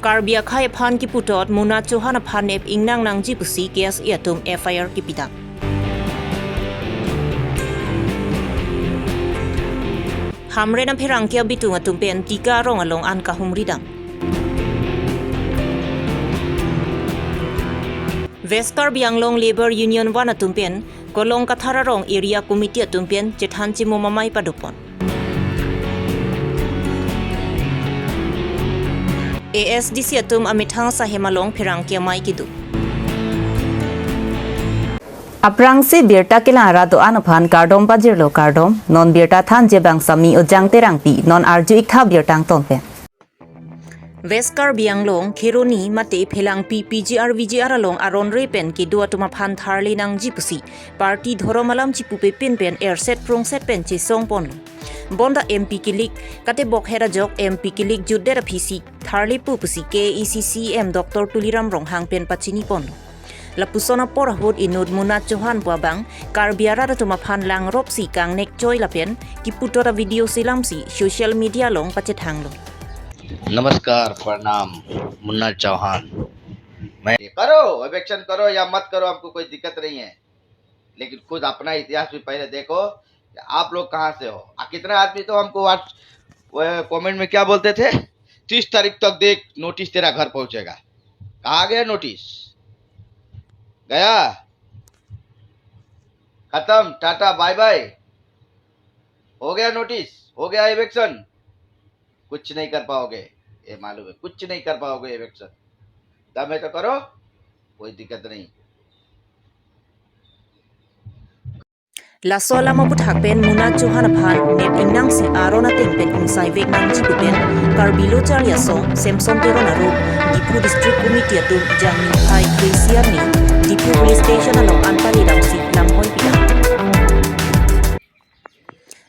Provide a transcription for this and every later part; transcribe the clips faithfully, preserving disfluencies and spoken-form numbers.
Karbi akhei aphan kiputot Munna Chauhan aphan nep ingnang nangji pusi K S A atum F I R kipidam. Hamren apherangke abitung atum pen Tika arong along an kahumridam. West Karbi Anglong Labour Union one atum pen Kolong Kathar arong Area Committee atum pen chethan chimum amei padopon. A S D C atum amethang sahem along pherangke amei kedo. Aphrangsi birta kelang arat do-an aphan kardom pajirlo kardom, non birta thanji abang Sami Ojang Terangpi, non arju iktha birta angton pen. West Karbi Anglong, Kheroni mate Phelangpi P G R V G R along aron re pen kedo atum aphan tharle nangji pusi party dhorom alam chipupe pin pen erset prongset pen chesong ponlo. Bonta M P kilik, kate bok hera jok M P kilik jutdet aphisi tharle pu pusi K A A C C E M Doctor Tuliram Ronghang pen pachini ponlo. Lapuson apor ahut inut Munna Chauhan pu abang Karbi arat atum aphan langrop si kangnek choi lapen kiputot a-video selam si social media along pachethanglo. नमस्कार, प्रणाम, मुन्ना चौहान। मैं करो, इविक्शन करो या मत करो, हमको कोई दिक्कत नहीं है, लेकिन खुद अपना इतिहास भी पहले देखो कि आप लोग कहाँ से हो। आ, कितना आदमी तो हमको व्हाट्स-, वो कमेंट में क्या बोलते थे, "तीस तारीख तक देख, नोटिस तेरा घर पहुंचेगा।" कहाँ गया नोटिस? गया? खत्म, टाटा बाय बाय। हो गया नोटिस, हो गया इविक्शन। कुछ नहीं कर पाओगे, ये मालूम है, कुछ नहीं कर पाओगे इविक्शन। दम है तो करो, कोई दिक्कत नहीं। Laso alam aputhak pen Munna Chauhan aphan nep ingnang si aron ateng pen ingsai vek nangji pu pen Karbi Lo Charli Asong Samson Teron arup Diphu District Committee atum Jangmi niphai kre-isi arni Diphu Police Station along an paledam si lamhoi pidam.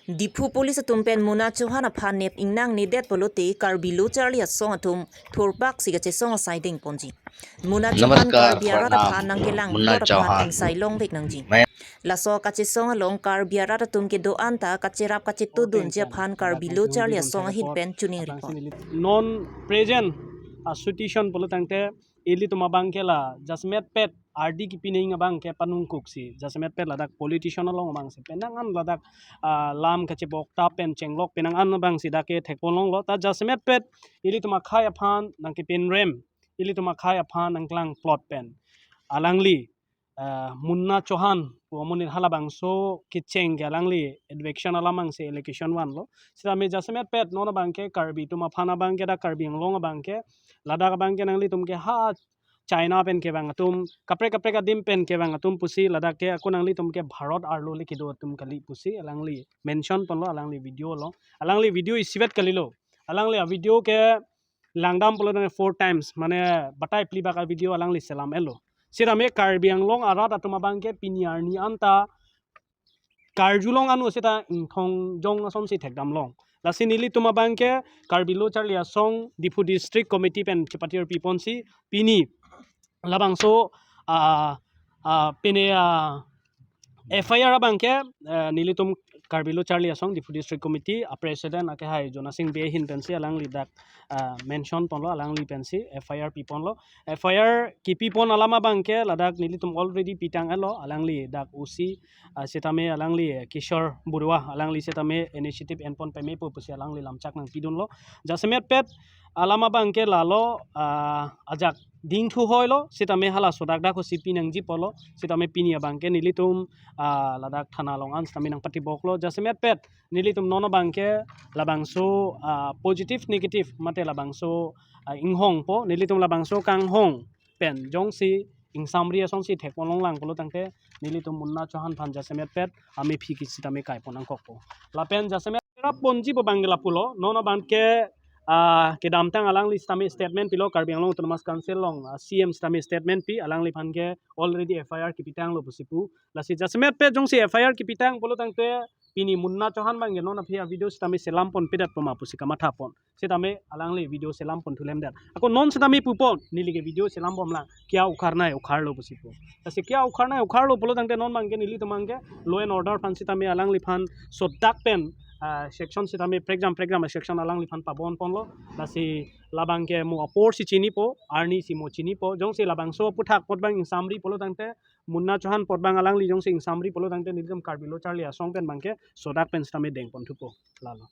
Diphu Police atum pen Munna Chauhan aphan nep ingnang nedet pulote Karbi Lo Charli Asong atum thurpak si kachesong asai dengponji. Munna Chauhan नमस्कार, Karbi arat प्रणाम, aphan nangkelang Munna apor aphan Chauhan. ingsai long vek nangji. मैं Laso kachesong along Karbi arat atum kedo-an ta kacherap kachetudunji aphan Karbi Lo Charli Asong ahin pen chuning ripon. Non present a situation pulo tangte ilitum abang ke la jasemet pet ardi kipi nang abang ke panungkuk si jasemet pet ladak politician along abang si penang an ladak ah, lam kachebok ta pen chenglok penang an abang si dak ke thekpon longlo ta jasemet pet ilitum akhei aphan nangkepen rem ilitum akhei aphan nangklang plot pen alangli ah, Munna Chauhan pu amonit halabangso kecheng ke alangli eviction alam abang si allegation vanlo. Sitame jasemet pet non abang ke Karbi atum aphan abang ke dak Karbi Anglong abang ke ladak abang ke nanglitum ke ha China pen kevang atum kaprek kaprek adim pen kevang atum pusi ladak ke ako nanglitum ke Bharat arlo le kedo atum kali pusi alangli mention ponlo alangli video along. Alangli video isivet kalilo. Alangli a video ke langdam pulo tangte four times, mane batai phli bak a video alangli selam etlo. Sitame Karbi Anglong arat atum abang ke pini arni anta karjulong anu seta ingthong jong asonsi thekdam long. Lasi nelitum abang ke Karbi Lo Charli Asong Diphu District Committee pen chepatir piponsi pini labangso ah, ah, pini ah, F I R abang ke ah, nelitum Karbi Lo Charli Asong Diphu District Committee a president akehai Jonasing Bey ahin pensi alangli dak ah, mention ponlo alangli pensi F I R piponlo. F I R kipipon alam abang ke ladak nelitum already pitang etlo alangli dak O C ah, sitame alangli Kishore Barua alangli sitame initiative enpon pemepo pusi alangli lamchak nangpidunlo. Jasemet pet alam abang ke lalo ah, ajak dingthu hoilo sitame hala sodak dak hosi pinangji pulo sitame pini abang ke nelitum ah, ladak thana along an sitame nangpatiboklo jasemet pet nelitum non abang ke labangso ah, positive negative mate labangso ah, inghongpo nelitum labangso kanghong pen jongsi ingsamri asonsi thekpon longlang pulo tangte nelitum Munna Chauhan aphan jasemet pet amephi ke sitame kaipon nangkokpo. Lapen jasemet rap ponji pu abang ke lapulo non abang ke ah, kedamtang alangli sitame statement pilo Karbi Anglong Autonomous Council along ah, C M sitame statement pi alangliphan ke already F I R kipitanglo pusi pu. Lasi jasemet pet jongsi F I R kipitang pulo tangte pini Munna Chauhan abang ke non aphi a video sitame selam ponpedet poma pusi kamathapon. Sitame alangli video selam pon thulemdet. Ako non sitame pupon neli ke video selam bomlang. Kya ukharnai ukharlo pusi pu. Lasi kya ukharnai ukharlo pulo tangte non abang ke nelitum abang ke law and order aphan sitame alangliphan sodak pen ah, section sitame prekjam prekjam section alangliphan pabon ponlo. Lasi labang ke mo apor si chinipo, arni si mo chinipo. Jongsi labangso aphuthak apot abang ingsamri pulo tangte, Munna Chauhan apot abang alangli jongsi ingsamri pulo tangte nelitum Karbi Lo Charli Asong pen abang ke sodak pen sitame dengpon thupo. Lalo.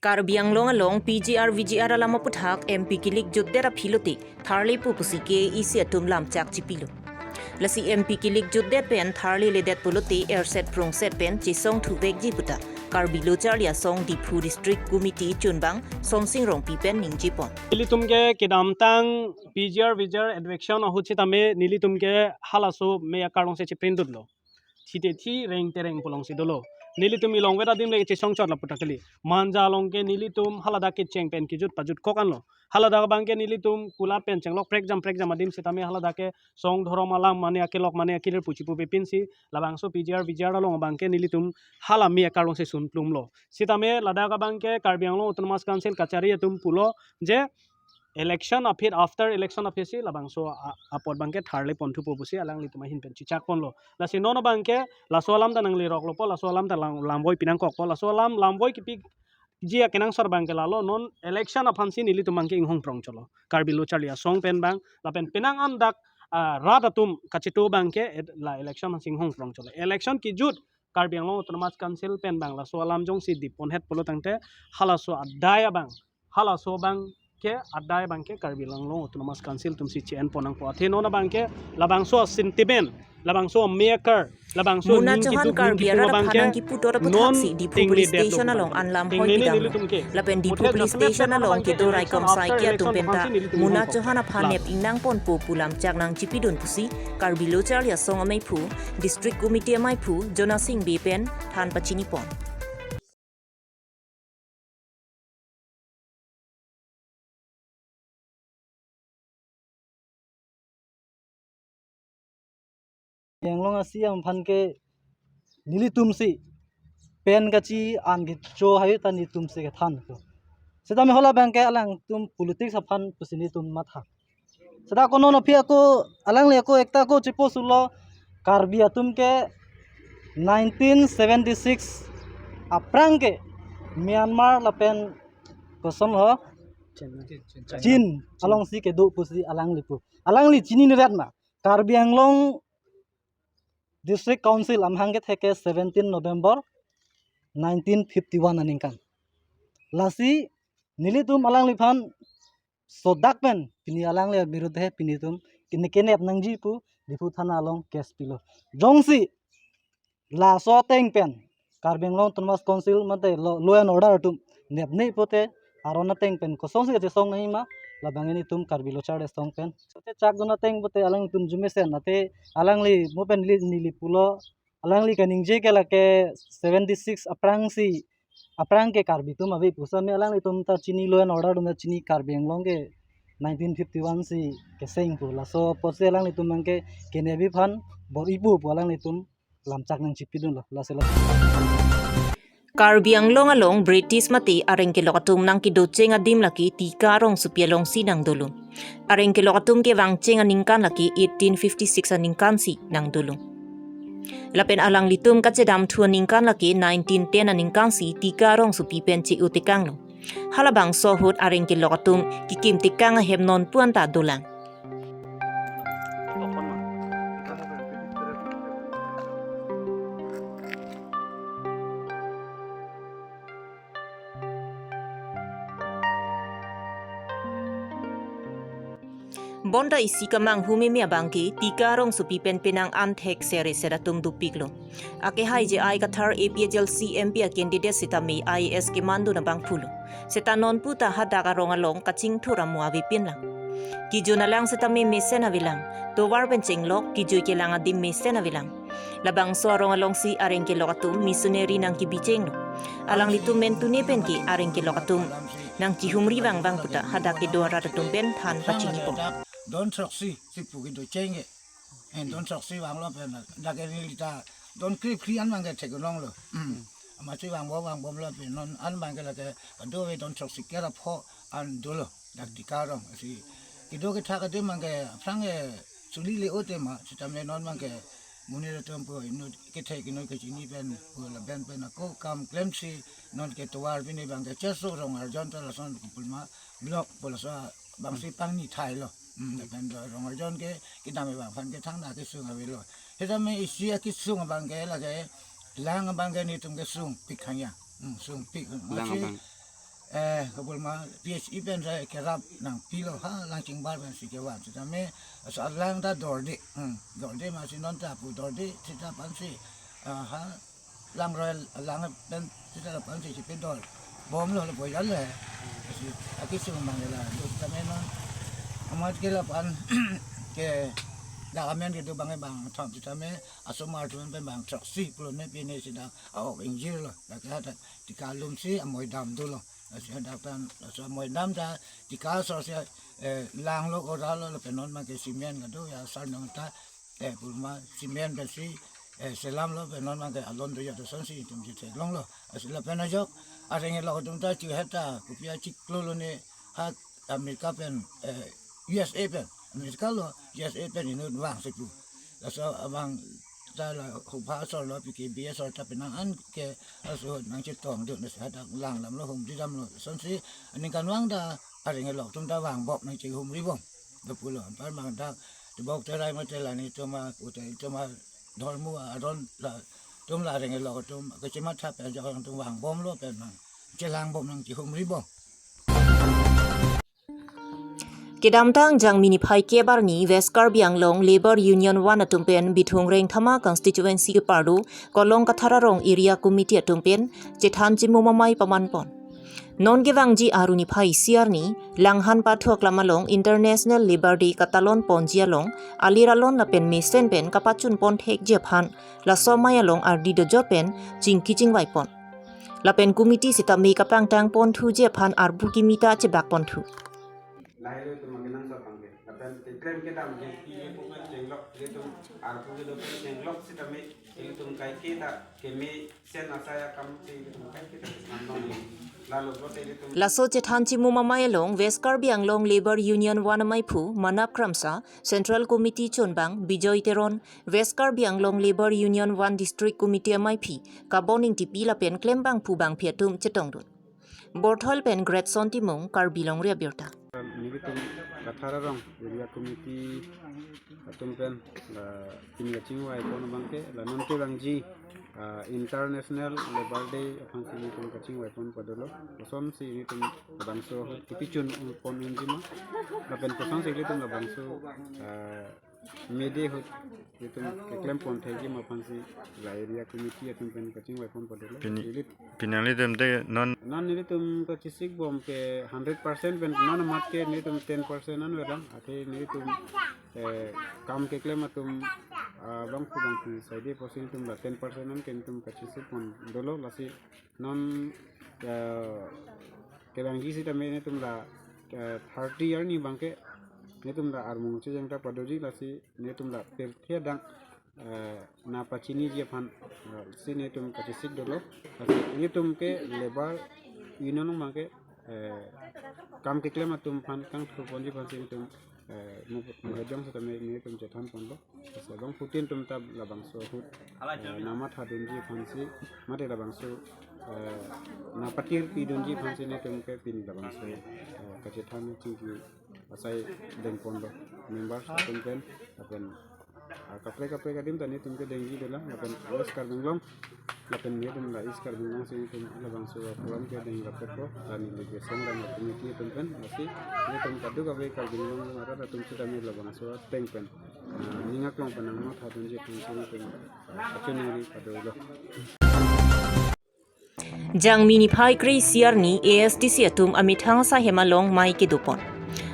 Karbi Anglong along P G R V G R alam aphuthak M P kilik jutdet aphi lote tharlepo pusi K A A C atum lamchak chipilo. Lasi M P kilik jutdet pen tharleledet pulote erset prongset pen chesong thuvekji pu ta Karbi Lo Charli Asong Diphu District Committee chunbang Sonsing Rongpi pen ningjepon. Nelitum ke kedamtang P G R V G R eviction ahut sitame nelitum ke halaso me akarlong si chiprindutlo. Thite thi rengte reng pu alongsi dolo. Nelitum ilong vet adim le chesong chot lapu ta kali. Manja along ke nelitum haladak kecheng pen kejut pajutkok anlo. Haladak abang ke nelitum kulat pen chenglok prekjam prekjam adim sitame haladak ke song dhorom alam mane akelok mane akelir pu chipu pepinsi labangso P G R V G R along abang ke nelitum hala me akarlong si sunplumlo. Sitame ladak abang ke Karbi Anglong Autonomous Council kachari atum pulo je election aphi, after election aphi si labangso a-, apot abang ke tharlepon thupo pusi alanglitum ahin pen chichak ponlo. Lasi non abang ke laso alam ta nangleroklo po, laso alam ta lang-, lamvoi pinangkokpo, laso alam lamvoi kipiji akenangsot abang ke lalo, non election aphan si nelitum abang ke inghong prong cholo. Karbi Lo Charli Asong pen abang, lapen penang an dak, ah, rat atum kacheto abang ke et-, la election aphan si inghong prong cholo. Election kejut Karbi Anglong Autonomous Council pen abang laso alam jongsi dipon het pulo tangte halaso adai abang, halaso abang ke adai abang ke Karbi Anglong Autonomous Council atum si che-enpon nangpo. Athe non abang ke labangso sentiment, labangso me akar, labangso Munna ning Chauhan kiduk ning Karbi kipu arat abang aphan ke nangkiputor aphuthak non si Diphu tengle police detlo station abang along ke. An lamhoi tengle pidamlo. Nelitum ke. Lapen Diphu police station along kedo raikom saike atum pen ta Munna Chauhan aphan nep ingnangponpo pu lamchak nangchipidun pusi Karbi Lo Charli Asong ameiphu, District Committee ameiphu Jonasing Bey pen than pachinipon. Anglong a-C M aphan ke nelitum si pen kachi-an kecho hai ta nelitum si kethan ko. Sitame hala abang ke alangtum politics aphan pusi nelitum matha. Seta ko non aphi ako alangli ako ekta ako chipo sulo Karbi atum ke nineteen seventy-six aphrang ke Myanmar lapen koson ho Chin along si kedo pusi alangli pu. Alangli chininerat ma Karbi Anglong District Council amahang kethek ke seventeen November nineteen fifty-one aningkan. Lasi nelitum alangliphan sodak pen pini alangli abirudhe pini tum kini kenep nangji pu Diphu thana along case pilo. Jongsi laso ateng pen Karbi Anglong Autonomous Council mate law, law and order atum nepne pote aron ateng pen kosonsi kachesong nangji ma labang nelitum Karbi Lo Charli Asong pen. Sote chak dun ateng pote alangtum jumesen ate alangli mo pen neli, neli pulo alangli kaningje ke lake seventy-six aphrang si aphrang ke Karbi atum ave pusitame alanglitum ta chini law and order atum ta chini Karbi Anglong ke nineteen fifty-one si keseng pu laso apotsi alanglitum abang ke kenebi aphan bor-ipo pu alanglitum lamchak nangchipidunlo lasi la. Karbi Anglong along British mate areng kelok atum nangkedocheng adim lake Tika Rongsopi alongsi nangdolo. Areng kelok atum kevangcheng aningkan lake eighteen fifty-six aningkan si nangdolo. Lapen alanglitum kachedamthu aningkan lake nineteen ten aningkan si Tika Rongsopi pen che-otekanglo. Halabangso ahut areng kelok atum kekimtekang ahem nonpu anta dolang. Bonta isi kemanghu meme abang ke Tika Rongsopi pen penang an thek sere sera atum dopiklo. Akehai J I Kathar A P H L C M P a candidate sitame I A S kemandun abangphulo. Seta nonpu ta hadak arong along kachingthur amo avepinlang. Kejun alang sitame mesen avelang. Tovar pen chenglok kejui kelang adim mesen avelang. Labangso arong alongsi areng kelok atum missionary nangkebichenglo. Alanglitum mentune pen ke areng kelok atum nangchihumri vangvang pu ta hadak kedo arat atum pen than pachinipo. Don throksi si pu kedocheng ke. En don throksi vanglo pen dak ke neli ta don krip kri an abang ke theklonglo. Hmm. Amatsi vangbom vangbomlo pen non an abang ke lake kado ave don throksi kera pho an dolo dak Tika Rong si kedo kethak adim abang ke aphrang ke suli le-o tema sitame non abang ke Monit atum pu inut kethek inut kechini pen pu lapen pen ako kam klemsi non ke tovar pini abang ke cheso rong arjon ta lason kopulma block pu laso abangsi pangni thailo. Hmm, lapen do rong arjon ke kedam abang aphan ke thangta kesung avelo. Sitame isi akesung abang ke lake lang abang ke netum kesung pik hangya. Hmm, sung pik. Lang masi abang. Eh, kopulma P H E pen sai kerap nangpilo ha lang chingbar pensi kevan. Sitame laso alang ta dorde. Hmm, dorde masi non ta pu dorde sita pensi, ah, ha lang roi lang pen sita pensi chipedol bomlo lapu jal le. Lasi akesung abang ke la do sitame non amat ke lapu-an ke dak amen kedo abang ke bangthom sitame asomar atum pen bangthroksi pulo ne pine sita a-ok ingjirlo. Lake ha ta tika lumsi amoi dam dolo. Lasi hadak pen laso amoi dam ta tika asor si, eh, langlo, oralo, lapen non abang ke cement kado ya, sar nong ta, eh, kopulma cement pensi, eh, selamlo, lapen non abang ke alon do ya do sonsi itum si theklonglo. Lasi lapen ajok areng elok atum ta chu heta kopi achiklo lo ne ha America pen, eh, U S A pen, America lo U S A pen inut vangsi pu. Laso abang ta la hupha asor lo P K B asor ta penang an ke laso nangchetong dun lasi hadak lang damlo humri damlo sonsi aningkanvang ta areng elok atum ta vangbom nangchehumri bom. Dopulo anpar abang ta tebok terai mate la netum a ute itum adhormo aron latum la areng elok atum kechematha pen ajok atum vangbomlo pen nangchelangbom nangchehumri bom. Kedamtang Jangmi niphai kep arni West Karbi Anglong Labour Union one atum pen Bithung Rengthama constituency keparlo Kolong Kathar arong area committee atum pen chethan chimum amei pamanpon. Non kevangji Aru niphai isi arni Langhan Pathok lam along International Labour Day katalon ponji along alir alon lapen mesen pen kapachun ponthekji aphan laso amei along ardi dojor pen chingki chingvaipon. Lapen committee sitame kapangtang ponthuji aphan arpu kimi ta chebak ponthu. Lahelo itum manggenang sa bangke. Lapen keklem kedam ke pi le pupen chenglok, ilitum arpu kedo pen chenglok sitame, ilitum kaike ta keme sen asai akam si ilitum kaike ta kesnam dong. Lalo bote ilitum Laso chethan chimum amei along West Karbi Anglong Labour Union one ameiphu Manap Kramsa, Central Committee chunbang Bijoy Teron, West Karbi Anglong Labour Union one District Committee ameiphi Kabon Ingtipi lapen klembangphu bangphi atum chetongdun. Borthol pen Gretson Timung, Karbi Longri Abirta. Nelitum Kathar arong area committee atum pen la pini kachingvaipon abangke la non kevangji, ah, International Labour Day aphansi nelitum kachingvaipon padolo. Kosonsi nelitum labangso ahut kipi chunpon unji ma, lapen kosonsi nelitum labangso, ah, May Day ahut nelitum keklem ponthekji ma aphansi la area committee atum pen kachingvaipon padolo. Pini, Ili pini nanglitum te non non nelitum kachesik bom ke hundred percent pen non amat ke nelitum ten percent an vedam. Athe nelitum, eh, kam keklem atum, ah, bangphu bangphi saide pusi nelitum la ten percent an ke nelitum kachesik pon dolo, lasi non, eh, kevangji sitame nelitum la, eh, thirty arni abangke nelitum la armung chejang ta padoji, lasi nelitum la pirthe adang, eh, nangpachiniji aphan, eh, si nelitum kachesik dolo. Lasi nelitum ke Labour Union abangke, eh, kam keklem atum aphan kangthur ponji aphansi nelitum, eh, mu-, muhejong sitame nelitum chethan ponlo. Lasi bangphutin atum ta labangso ahut, eh, nangmathadunji aphansi mate labangso, eh, nangpatirpidunji aphansi nelitum ke pini labangso, eh, kachethan chingki asai dengponlo. Members atum pen, lapen, ah, kaprek kaprek adim ta nelitum ke dengji dolang, lapen West Karbi Anglong lapen nelitum la East Karbi Anglong si nelitum labangso program ke deng rapetpo, la neli ke Songram committee atum pen, lasi nelitum kadokave Karbi Anglong arat atum sitame labangso ateng pen, ah, ning aklong pen nangmathadunji aphansi nelitum, ah, kachiningri padolo. Jangmi niphai kre-isi arni A S D C atum amethang asai hem along amei kedopon.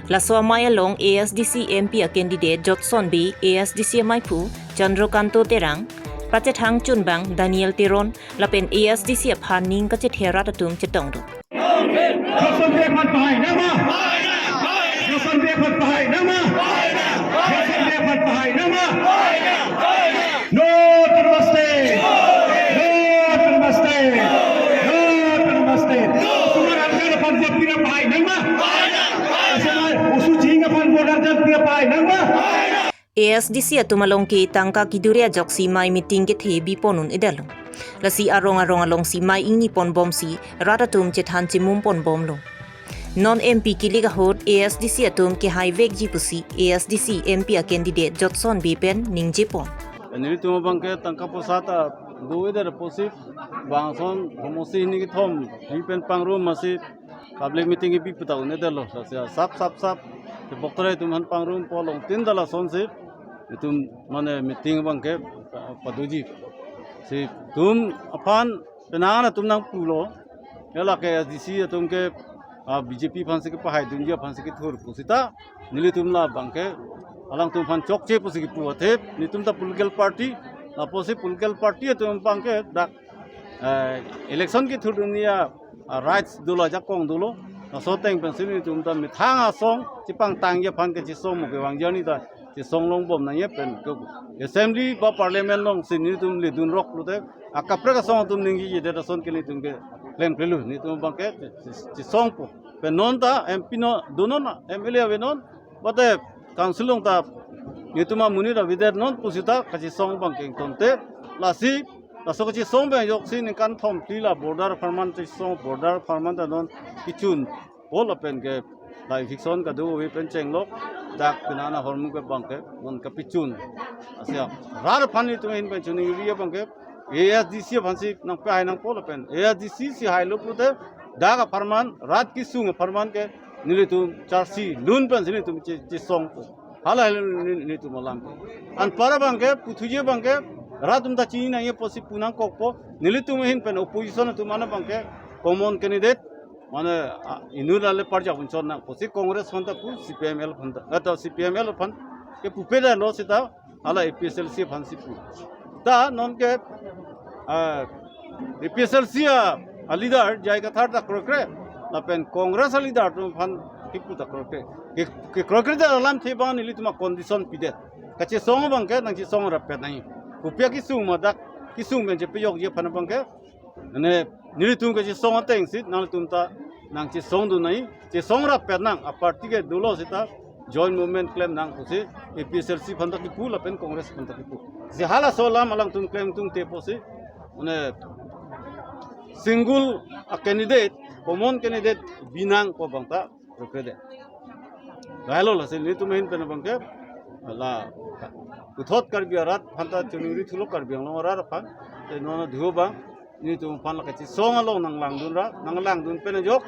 Laso amei along A S D C M P a candidate Jotson Bey, A S D C ameiphu Chandrakanta Terang, pachethang chunbang Daniel Teron, lapen A S D C aphan ning kachethe rat atum chetongdun. Jotson Bey aphan pahai nangma. Jotson Bey aphan pahai nangma. Jotson Bey aphan pahai nangma. No autonomous state. No autonomous state. No autonomous state. Osomar arjan aphan vote pira pahai nangma. Osomar oso jing aphan vote arjan pira pahai nangma. A S D C atum along ke tangka kidure ajoksi mei meeting kethe bipon un-edetlo. Lasi arong arong alongsi mei ingni ponbomsi rat atum chethan chemum ponbomlo. Non M P kilik ahut A S D C atum kehaivekji pusi A S D C M P a candidate Jotson Bey pen ningjepon. Nelitum abangke tangka poisa ta do-edetpo si bangson homosi hini kethom hini pen pangrum masi public meeting kebi puta un-edetlo. Lasi sap sap sap kebok tore atum aphan pangrumpo, longtin ta lasonsi itum mane meeting abangke pa-, padoji. Si itum aphan penang atum nangpulo. Ya lake A S D C atum ke, ah, B J P aphansi kepahaidunji aphansi kethur pusita nelitum labangke alangtum aphan chokche pusi kepu athe, nelitum ta political party, lapusi political party atum abangke dak, eh, election kethurdunji a, ah, rights dolo, ajakong dolo. Laso ateng pensi nelitum ta methang asong chepangtangji aphan kechesong mo kevangji arni ta chesong longbom nangji pen ke assembly ba parliament alongsi nelitum ledunrok pulote akaprek asong atum ningjejedet ason ke nelitum ke klemklelo, nelitum abangke che-, che-, chesongpo. Pen non ta M P non donon, M L A avenon, bate council along ta nelitum amonit avedet non pusita kachesong abangke ingtonte. Lasi laso kachesong abang ajoksi ningkan thom phli la border apharman chesong, border apharman ta non kechunpo lapen ke la eviction kadokave pen chenglok, dak penang ahormu ke abangke non kapechun. Lasi rat aphan nelitum ahin pen choningri abangke A S D C aphansi nangpehai nangpo lapen A S D C si hailo pulote dak apharman, rat kesung apharman ke nelitum charsi lun pensi nelitum che-, chesongpo. Hala helo ne-, nelitum alam. Anpar abangke, puthuji abangke, rat atum ta chini nangji pusi pu nangkokpo, nelitum ahin pen opposition atum an abangke, common candidate, mane, ah, inut ale parjak unchon nang pusi Congress aphan ta pu, C P I M L aphan ta, atau C P I M L aphan ke pupedetlo sita, hala A P H L C aphansi pu. Ta non ke, ah, A P H L C a, a leader J I Kathar ta krokre, lapen Congress a leader atum aphan kipu ta krokre. Ke, kekrokre ta alamthe abang nelitum a condition pidet. Kachesong abangke nangchesong rapet nangji. Kopi akesung ma dak kesung pen chepejokji aphan abangke, ne, nelitum kachesong atengsi nanglitum ta nangchesongdun nangji, chesong rapet nang, a party ke dolo sita joint movement klem nang pusi A P H L C aphan ta kipu lapen Congress aphan ta kipu. Si halaso alam alangtum klem tungte pusi, mane single a candidate, common candidate bi nangpo abang ta krokredet. Lahelo lasi nelitum ahin pen abangke la puthot Karbi arat aphan ta choningrithulo, Karbi Anglong arat aphan. Te non adhu abang nelitum aphan la kachesong along nanglangdun ra, nanglangdun pen ajok,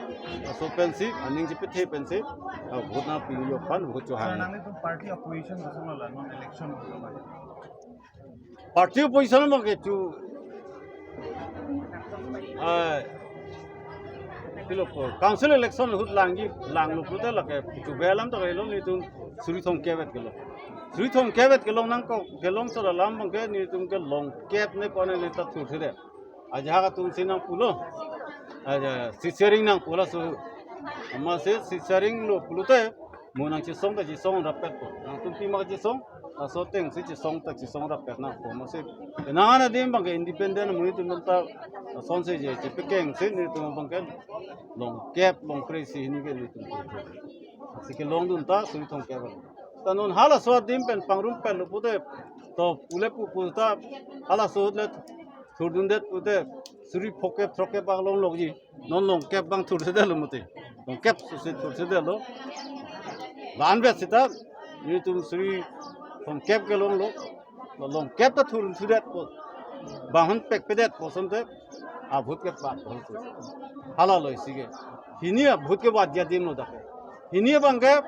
laso pensi, aning chepethe pensi, ah, vote nangpi ajok aphan, vote chohang. Sir, nanglitum party opposition kosonlo la non election kosonlo? Party opposition abangke chu, ah, pilo po, council election ahut langji, langlo pulote lake chu be alam ta kailo, nelitum suri thomkep-et kelong. Suri thomkep-et kelong nangkok, kelongso alam abangke nelitum ke longkep ne pone ne ta thurthe de. Ajahak atumsi nangpulo. Aja, seat sharing nangpo laso. Amatsi seat sharing lo pulote, mo nangchesong ta chesong rapetpo. Nangtum pima chesong, laso atengsi chesong ta chesong rapet nangpo. Amatsi, penang adim abangke independent amonit atum ta, lasonsi je, chepekengsi nelitum abangke longkep, longkre si hini ke nelitum. Si kelongdun ta, suri thomkep. Ta non halaso adim pen pangrumpetlo pulote, to pule pu puta, halaso le thurdundet pulote, suri phokep, throkkep bak longlokji. Non longkep abang thursedetlo mati. Longkep susi thursedetlo. La-anvet sita, nelitum suri thomkep kelonglo. La longkep ta thurthudetpo. Bang aphan pekpedetpo asonte, a vote kepatpo. Halalo isi ke. Hini a vote kevangji adim lo dak. Hini abangke,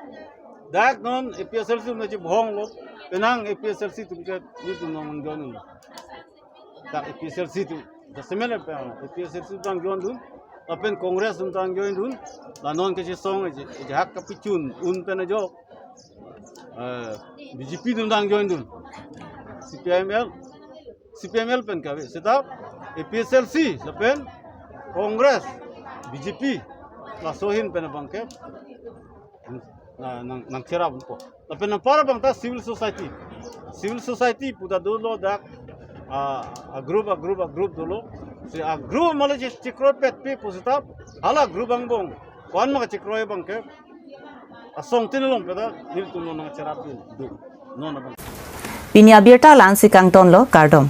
dak non A P H L C atum ta chibhonglo. Penang A P H L C atum ke, nelitum nangjoin-unlo. Dak A P H L C atum. Jasemen pen A P H L C atum nangjoin-dun. Lapen Congress atum nangjoin-dun. La non kachesong aje, ajahak kapechun un pen ajok. Eh, B J P atum nangjoin-dun. C P I M L, C P I M L pen kave. Seta A P H L C, lapen Congress, B J P, laso ahin pen abangke, ah, nang, nangcherappo. Lapen anpar abang ta civil society. Civil society puta dolo dak, ah, a group, a group, a group dolo. Si a group male che-, chekroipetpe pusita, hala group angbong. Ko-an ma kachekroi abangke, asongtin along peta, nelitum non nangcherapdun, dun. Non abang. Pini abirta la-ansi kangtonlo, kardom.